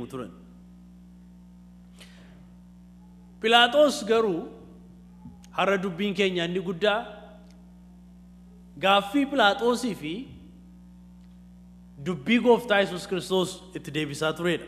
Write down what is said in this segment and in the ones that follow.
deemu turan. Philaaxoos garuu har'a dubbiin keenya inni guddaa gaaffii Philaaxoosii fi dubbii gooftaa Yesuus Kiristoos itti deebisaa turedha.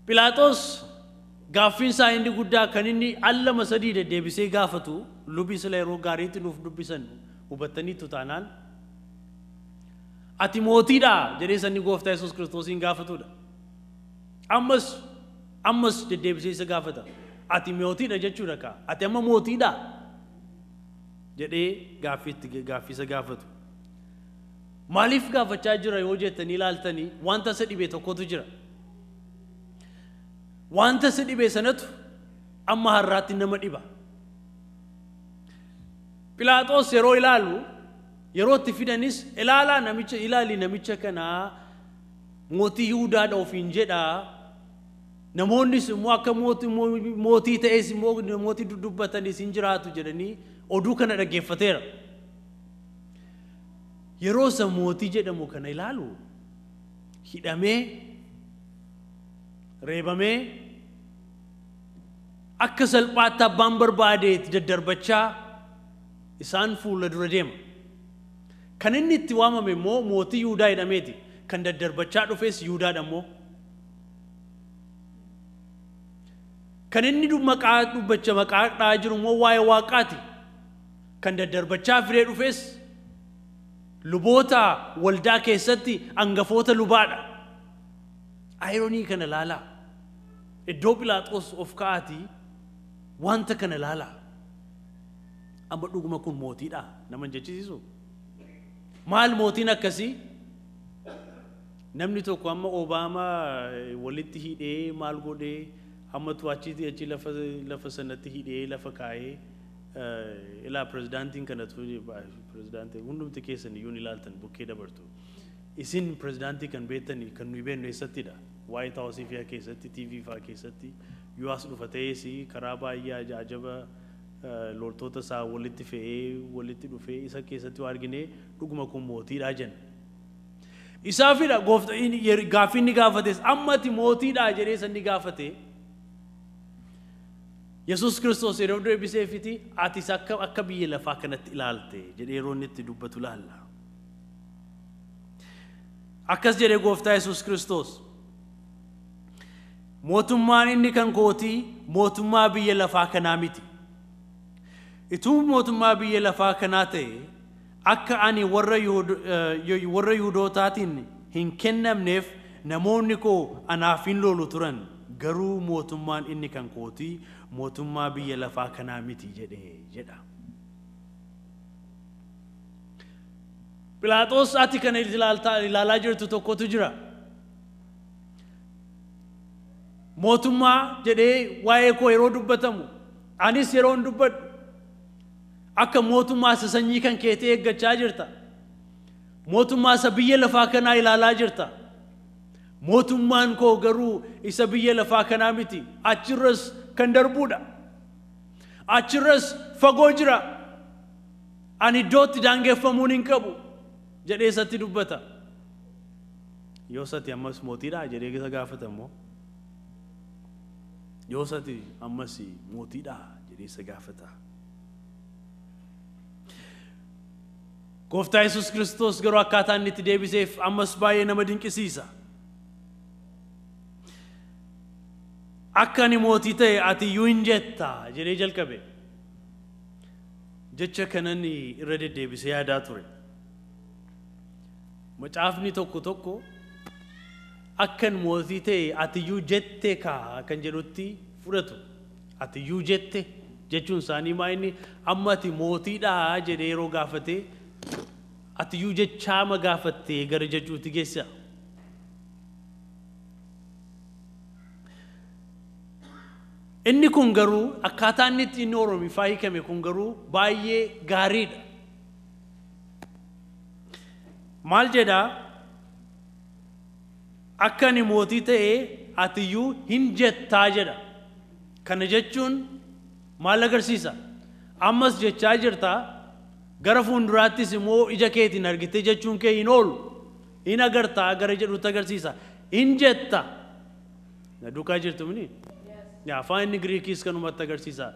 Philaaxoos gaaffiin isaa inni guddaa kan inni al lama sadii deddeebisee gaafatu lubii sila yeroo gaariitti nuuf dubbisan hubattaniittu taanaan ati mootiidha jedhee sanni gooftaa Yesuus Kiristoosiin gaafatudha. Ammas deddeebisee isa gaafata. Ati mootiidha jechuudha kaa. Ati amma mootiidha jedhee gaaffii isa gaafatu. Maaliif gaafachaa jira yoo jettanii ilaaltanii wanta isa dhibe tokkotu jira. Wanta isa dhibe sanatu amma har'aatti nama dhiba. Philaaxoos yeroo ilaalu yeroo itti fidanis ilaalaa namicha ilaali namicha kanaa mootii Yihuudaadha ofiin jedhaa. Namoonnis immoo akka mootii ta'es immoo mootii dubbatanis hin jiraatu jedhanii oduu kana dhaggeeffateera. Yeroo isa mootii jedhamu kana ilaalu hidhamee reebamee akka salphaatti abbaan barbaadeetti daddarbachaa isaan fuula dura deema. Kan inni itti waamame immoo mootii Yihuudaa jedhameeti. Kan daddarbachaa dhufes Yihuudaadha immoo. Kan inni maqaa dubbacha maqaa dha'aa jiru immoo waa'ee waaqaati. Kan daddarbachaa firee dhufes luboota waldaa keessatti hangafoota lubaadha. Ayiroonii kana ilaalaa. Iddoo Philaaxoos of ka'aatii wanta kana ilaalaa. Amma dhuguma kun mootiidha nama hin jechisiisu. Maal mootiin akkasii? Namni tokko amma Obaamaa walitti hidhee maal godhee amma achitti achi lafa sanatti hidhee lafa kaa'ee ilaa pirezidaantiin kanatu pirezidaantii hundumti keessan iyyuu ni ilaaltan bukkee dabartu. Isin pirezidaantii kan beektani kan nuyi beeknu eessattidha? White House fa'aa keessatti, TV fa'aa keessatti yoo as dhufa ta'es karaa baay'ee ajaba loltoota isaa walitti fe'ee walitti dhufee isa keessatti waa arginee dhuguma kun mootiidha jenna. Isaafidha gaaffii inni gaafates amma ati mootiidha jedhee isa inni gaafate. Yesuus Kiristoos yeroo deebiseefiti atis akka biyya lafaa kanatti ilaalte jedhee yeroo inni itti dubbatu laalla. Akkas jedhee gooftaa Yesuus Kiristoos. Mootummaan inni kan kootii mootummaa biyya lafaa kanaa miti. Ituu mootummaa biyya lafaa kanaa ta'e akka ani warra Yihudootaatiin hin kennamneef namoonni koo anaaf hin lolu turan. Garuu mootummaan inni kan kootii mootummaa biyya lafaa kanaa miti jedhee jedha. Philaaxoos ati kana ilaalaa jirtu tokkotu jira. Mootummaa jedhee waa'ee koo yeroo dubbatamu anis yeroo hin dubbadhu akka mootummaa isa sanyii kan keetii eeggachaa jirta. Mootummaa isa biyya lafaa kanaa ilaalaa jirta. Mootummaan koo garuu isa biyya lafaa kanaa miti. Achirras kan darbuudha. Achirras fagoo jira. Ani iddootti daangeffamuun hin qabu jedhee isatti dubbata. Yoos ati ammas mootiidha jedhee isa gaafata immoo. Yoos ati ammas mootiidha jedhee isa gaafata. Gooftaa Yesuus Kiristoos garuu akkaataa inni itti deebiseef ammas baay'ee nama dinqisiisa. Akka ani mootii ta'e ati iyyuu hin jetta jedhee jalqabe. Jecha kanan irra deddeebisee yaadaa ture. Macaafni tokko tokko akkan mootii ta'e ati iyyuu jette kaa kan jedhutti fudhatu. Ati iyyuu jette jechuun isaanii maa inni amma ati mootiidha jedhee yeroo gaafate ati iyyuu jechaama gaafattee gara jechuutti geessa. Inni kun garuu akkaataa inni itti inni Oromiffaa hiikame kun garuu baay'ee gaariidha. Maal jedhaa? Akka ani mootii ta'e ati iyyuu hin jettaa jedha. Kana jechuun maal agarsiisa? Ammas jechaa jirta gara fuulduraattis immoo ija keetiin argitee jechuun kee hin oolu. Hin agartaa gara jedhutti agarsiisa. Hin jetta. Na duukaa jirtu mini? Afaan inni Giriikiis kanumatti agarsiisa.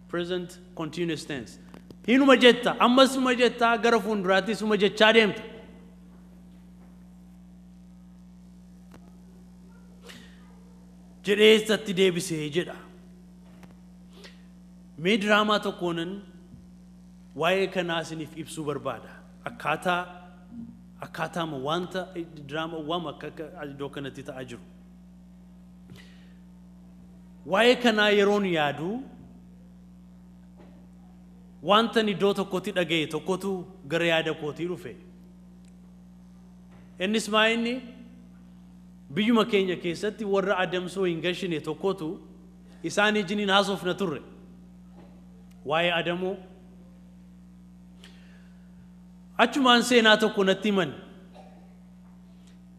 Present continuous tense. Hinuma jetta, ammas suma jetta, gara fuulduraatti suma jechaa deemta. Jedhee isatti deebisee jedha. Mee diraamaa tokkoonan waa'ee kanaa isiniif ibsuu barbaada. Akkaataama wanta diraamaa waama akka iddoo kanatti ta'aa jiru. Waa'ee kanaa yeroon yaadu wanta iddoo tokkotti dhaga'e tokkotu gara yaada kootii dhufe. Innis maa inni biyyuma keenya keessatti warra adamsoo hin gashine tokkotu isaan ijiniin haasofna turre. Waa'ee adamoo achumaan seenaa tokko natti himan.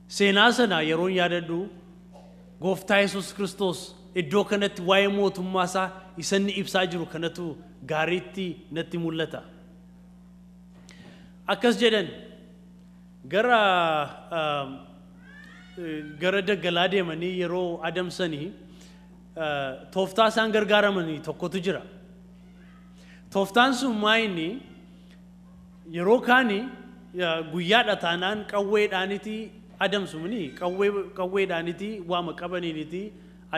Seenaa sana yeroon yaadadhu gooftaa Yesuus Kiristoos iddoo kanatti waa'ee mootummaa isaa isa inni ibsaa jiru kanatu gaariitti natti mul'ata. Akkas jedhan gara daggalaa deemanii yeroo adamsanii tooftaa isaan gargaaramanii tokkotu jira. Tooftaan sun maa inni yeroo kaani guyyaadha taanaan qawweedhaaniti adamsumni qawweedhaaniti waama qabaniiniti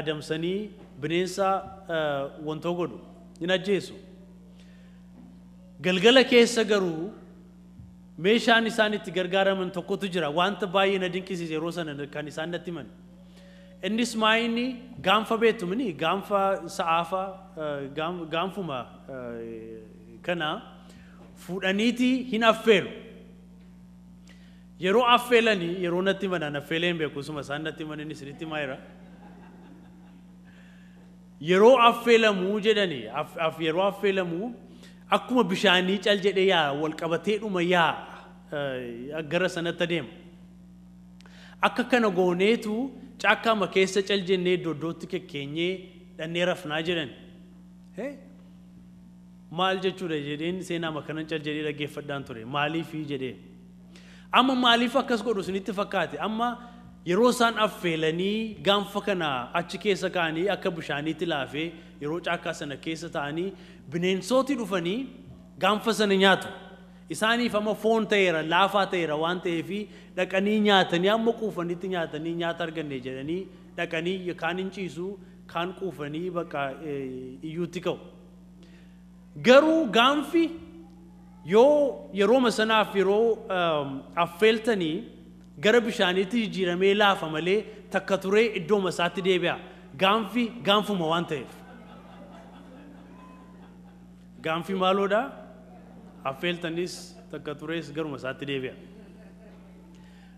adamsanii bineensa wantoo godhu hin ajjeesu. Galgala keessa garuu meeshaan isaan itti gargaaraman tokkotu jira. Wanta baay'ee na dinqisiise yeroo sana kan isaan natti himan. Innis maa inni gaanfa beektumni gaanfa sa'aafa gaanfuma kana fuudhaniiti hin affeelu. Yeroo affeelanii yeroo natti himan an affeelee hin beeku suma isaan natti himan inni isinitti himaa jira. Yeroo affeelamuu jedhanii yeroo affeelamuu akkuma bishaanii cal jedhee yaa wal qabatee dhuma yaa gara sanatti adeema. Akka kana gooneetu caakkaama keessa cal jennee iddoo iddootti kekkeenyee dhannee rafnaa jedhan. Maal jechuudha jedheen seenaa kanan cal jedhee dhaggeeffadhaan ture. Maaliifii jedhee. Amma maaliif akkas godhu isinitti fakkaate? Amma yeroo isaan affeelanii gaanfa kana achi keessa kaa'anii akka bishaaniitti laafee yeroo caakkaa sana keessa taa'anii bineensoti dhufanii gaanfa sana nyaatu. Isaaniif amma foon ta'eera, laafaa ta'eera waan ta'eefi dhaqanii nyaatanii amma quufanitti nyaatanii nyaata arganne jedhanii dhaqanii kaan hin ciisu, kaan quufanii bakka iyyuutti ka'u. Garuu gaanfi yoo yerooma sanaaf yeroo affeeltanii gara bishaaniitti jijjiiramee laafa malee takka turee iddooma isaatti deebi'a. Gaanfi gaanfuma waan ta'eef. Gaanfi maaloodha? Affeeltanis takka turees garuma isaatti deebi'a.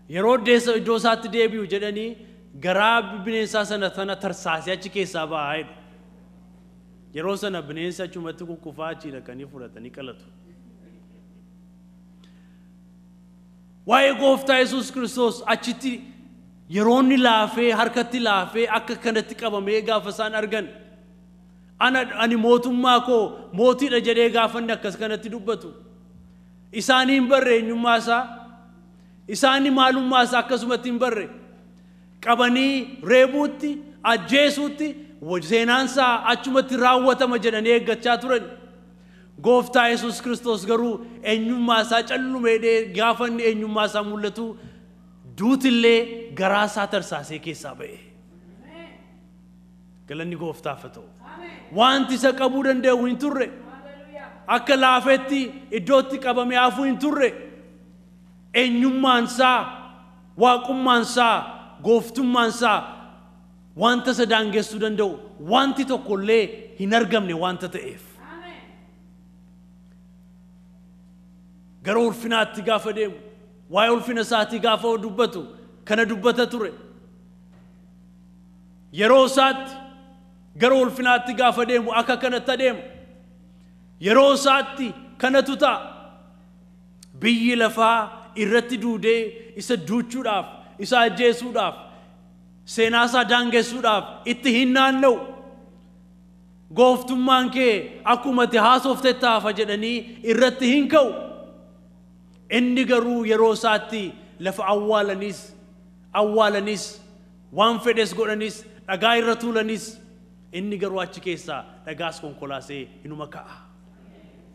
Yeroo iddoo isaatti deebi'u jedhanii garaa bineensaa sana tarsaasee achi keessaa ba'aa jedhu. Yeroo sana bineensi achumatti kukkufaa achii dhaqanii fudhatanii qalatu. Waa'ee gooftaa Yesuus Kiristoos achitti yeroo inni laafee harkatti laafee akka kanatti qabamee gaafa isaan argan ani mootummaa koo mootiidha jedhee gaafa inni akkas kanatti dubbatu isaanii hin barre eenyummaa isaa, isaanii maalummaa isaa akkasumatti hin barre qabanii reebuutti ajjeesuutti seenaan isaa achumatti raawwatama jedhanii eeggachaa turan. Gooftaa Yesuus Kiristoos garuu eenyummaa isaa callumeedhee gaafa inni eenyummaa isaa mul'atu duutillee garaa isaa tarsaasee keessaa ba'e. Galanni gooftaaf haa ta'u. Wanti isa qabuu danda'u hin turre. Akka laafetti iddootti qabamee hafuu hin turre. Eenyummaan isaa, waaqummaan isaa, gooftummaan isaa wanta isa daangessuu danda'u wanti tokkollee hin argamne wanta ta'eef. Gara ulfinaatti gaafa deemu, waa'ee ulfina isaatii gaafa dubbatu kana dubbata ture. Yeroo isaatti gara ulfinaatti gaafa deemu akka kanatti adeema. Yeroo isaatti kanatu ta'a. Biyyi lafaa irratti duudee isa duuchuudhaaf, isa ajjeesuudhaaf, seenaa isaa daangessuudhaaf itti hin naanna'u. Gooftummaan kee akkuma ati haasofte taafa jedhanii irratti hin ka'u. Inni garuu yeroo isaatti lafa awwaalanis waan fedhes godhanis dhagaa irra tuulanis inni garuu achi keessaa dhagaas konkolaasee inuma ka'a.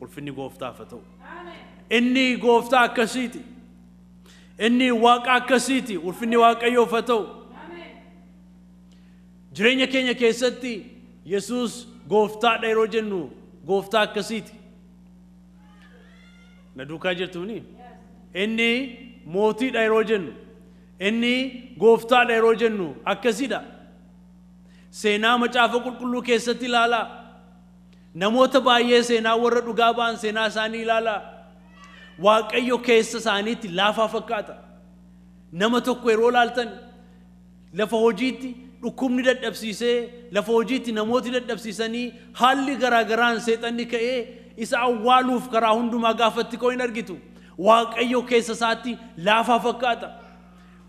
Ulfinni gooftaaf haa ta'u. Inni gooftaa akkasiiti. Inni waaqa akkasiiti. Ulfinni Waaqayyoof haa ta'u. Jireenya keenya keessatti Yesuus gooftaadha yeroo jennu gooftaa akkasiiti. Na duukaa jirtuuni? Inni mootiidha yeroo jennu, inni gooftaadha yeroo jennu akkasiidha. Seenaa macaafa qulqulluu keessatti ilaalaa. Namoota baay'ee seenaa warra dhugaa ba'an seenaa isaanii ilaalaa. Waaqayyo keessa isaaniitti laafaa fakkaata. Nama tokko yeroo ilaaltan lafa hojiitti dhukkubni dadhabsiisee, lafa hojiitti namooti dadhabsiisanii haalli garaagaraan seexanni ka'ee isa awwaaluuf karaa hundumaa gaafatti koo hin argitu. Waaqayyo keessa isaatti laafaa fakkaata.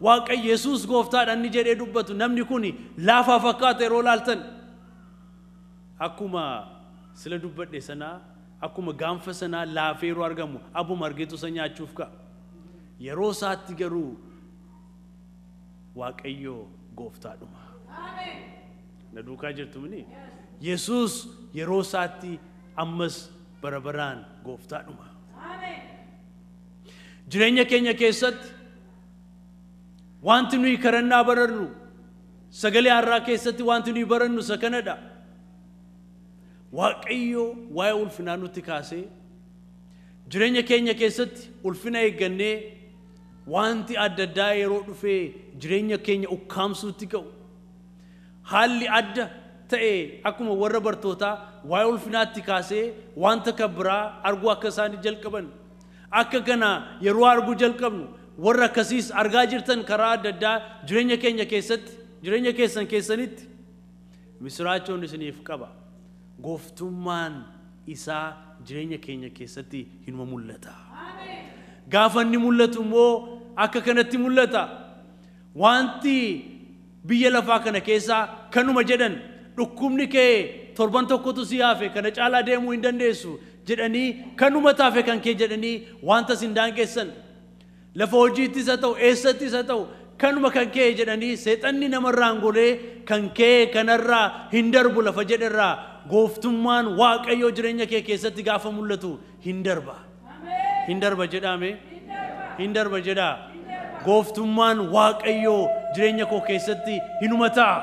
Waaqayyo Yesuus gooftaadha inni jedhee dubbatu namni kun laafaa fakkaata yeroo ilaaltan. Akkuma sila dubbadhe sanaa, akkuma gaanfa sanaa laafee yeroo argamu abbuma argeetu isa nyaachuuf ka'a. Yeroo isaatti garuu Waaqayyo gooftaadhuma. Na duukaa jirtu mini? Yesuus yeroo isaatti ammas bara baraan gooftaadhuma. Jireenya keenya keessatti wanti nuyi kadhannaa barannu sagalee har'aa keessatti wanti nuyi barannu isa kanadha. Waaqayyo waa'ee ulfinaa nutti kaasee jireenya keenya keessatti ulfina eeggannee wanti adda addaa yeroo dhufee jireenya keenya ukkaamsuutti ka'u. Haalli adda ta'e akkuma warra bartootaa waa'ee ulfinaatti kaasee wanta kan biraa arguu akka isaan jalqaban. Akka kana yeroo arguu jalqabnu warra akkasiis argaa jirtan karaa adda addaa jireenya keenya keessatti jireenya keessan keessanitti misiraachoon isiniif qaba. Gooftummaan isaa jireenya keenya keessatti hinuma mul'ata. Gaafa inni mul'atu immoo akka kanatti mul'ata. Wanti biyya lafaa kana keessaa kanuma jedhan dhukkubni kee torban tokkotu si hafe kana caalaa deemuu hin dandeessu jedhanii kanuma taafe kan kee jedhanii wanta sin daangessan. Lafa hojiittis haa ta'u eessattis haa ta'u kanuma kan kee jedhanii seexanni namarraan golee kan kee kanarraa hin darbu lafa jedherraa gooftummaan Waaqayyoo jireenya kee keessatti gaafa mul'atu hin darba. Hin darba jedhame? Hin darba jedhaa. Gooftummaan Waaqayyoo jireenya koo keessatti hinuma ta'a.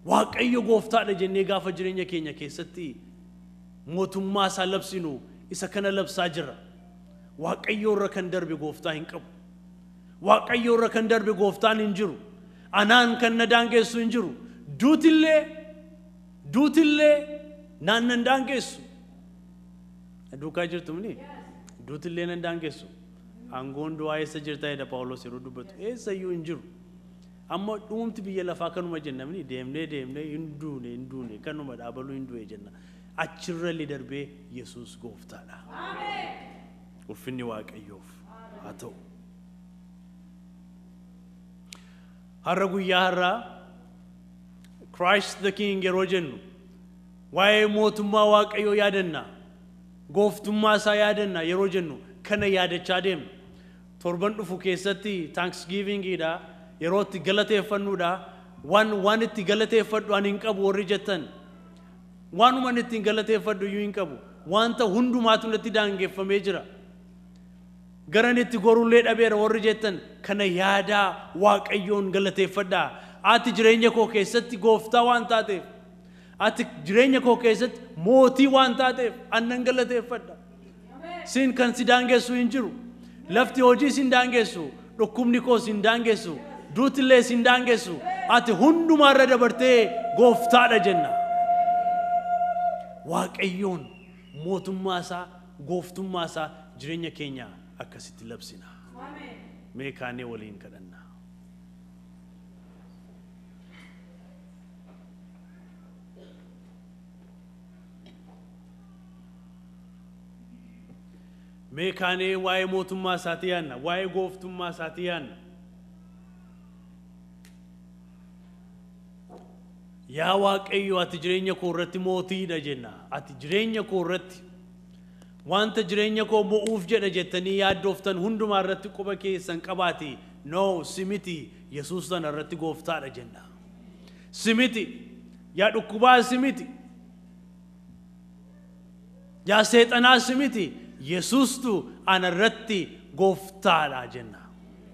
Waaqayyo gooftaadha jennee gaafa jireenya keenya keessatti mootummaa isaa labsinu isa kana labsaa jirra. Waaqayyo irra kan darbe gooftaa hin qabu. Waaqayyo irra kan darbe gooftaan hin jiru. Anaan kan na daangessu hin jiru. Duutillee naan nan daangessu. Duukaa jirtu mini? Duutillee nan daangessu. Aangoon du'aa eessa jirta jedha Phaawulos yeroo dubbatu. Eessayyuu hin jiru. Amma dhumti biyya lafaa kanuma jenna mini deemnee deemnee hin duune kanuma dhaabaluu hin du'e jenna. Achirra illee darbee Yesuus gooftaadha. Ulfinni Waaqayyoof haa ta'u. Har'a guyyaa har'aa Christ the King yeroo jennu waa'ee mootummaa Waaqayyoo yaadanna. Gooftummaa isaa yaadanna yeroo jennu kana yaadachaa deemna. Torban dhufu keessatti Thanksgivingidha. Yeroo itti galateeffannuudha. Waan itti galateeffadhu ani hin qabu warri jettan. Waanuma ani ittiin galateeffadhu iyyuu hin qabu. Wanta hundumaatu natti daangeffamee jira. Garan itti gorullee dhabeera warri jettan kana yaadaa Waaqayyoon galateeffadhaa. Ati jireenya koo keessatti gooftaa waan taateef, ati jireenya koo keessatti mootii waan taateef annan galateeffadha. Siin kan si daangessu hin jiru. Lafti hojii sin daangessu, dhukkubni koo sin daangessu, duutillee sin daangessu. Ati hundumaarra dabartee gooftaadha jenna. Waaqayyoon mootummaa isaa, gooftummaa isaa jireenya keenya akkasitti labsina. Mee kaanee waliin kadhanna. Mee kaanee waa'ee mootummaa isaatii yaadna, waa'ee gooftummaa isaatii yaadna. Yaa Waaqayyo ati jireenya koo irratti mootiidha jenna. Ati jireenya koo irratti Wanta jireenya koo mo'uuf jedha jettanii yaaddooftan hundumaa irratti quba keessan qabaati. No, si miti, Yesuus sana irratti gooftaadha jenna. Si miti, yaa dhukkubaa si miti, yaa seexanaa si miti, Yesuustu ana irratti gooftaadha jenna.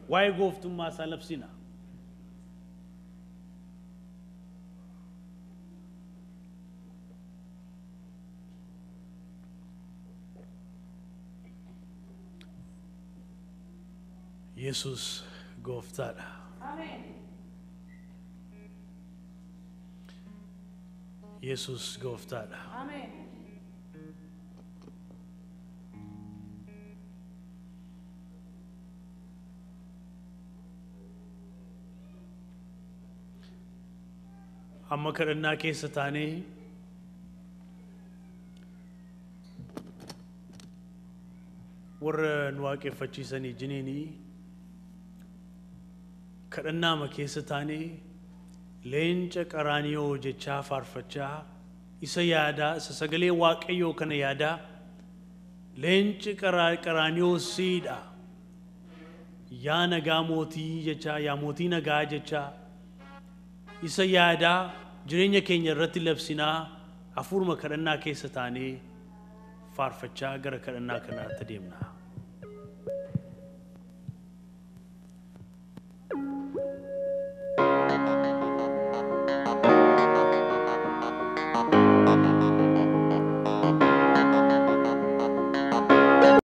Waa'ee gooftummaa isaa labsina. Yesuus gooftaadha. Yesuus gooftaadha. Amma kadhannaa keessa taanee warra nu waaqeffachiisanii jiniinii kadhannaama keessa taanee leenca qaraaniyoo jechaa faarfachaa isa yaadaa, isa sagalee Waaqayyoo kana yaadaa, leenci qaraaniyoo siidha, yaa nagaa mootii jechaa, yaa mootii nagaa jechaa isa yaadaa jireenya keenya irratti labsinaa hafuuruma kadhannaa keessa taanee faarfachaa gara kadhannaa kanaatti deemna.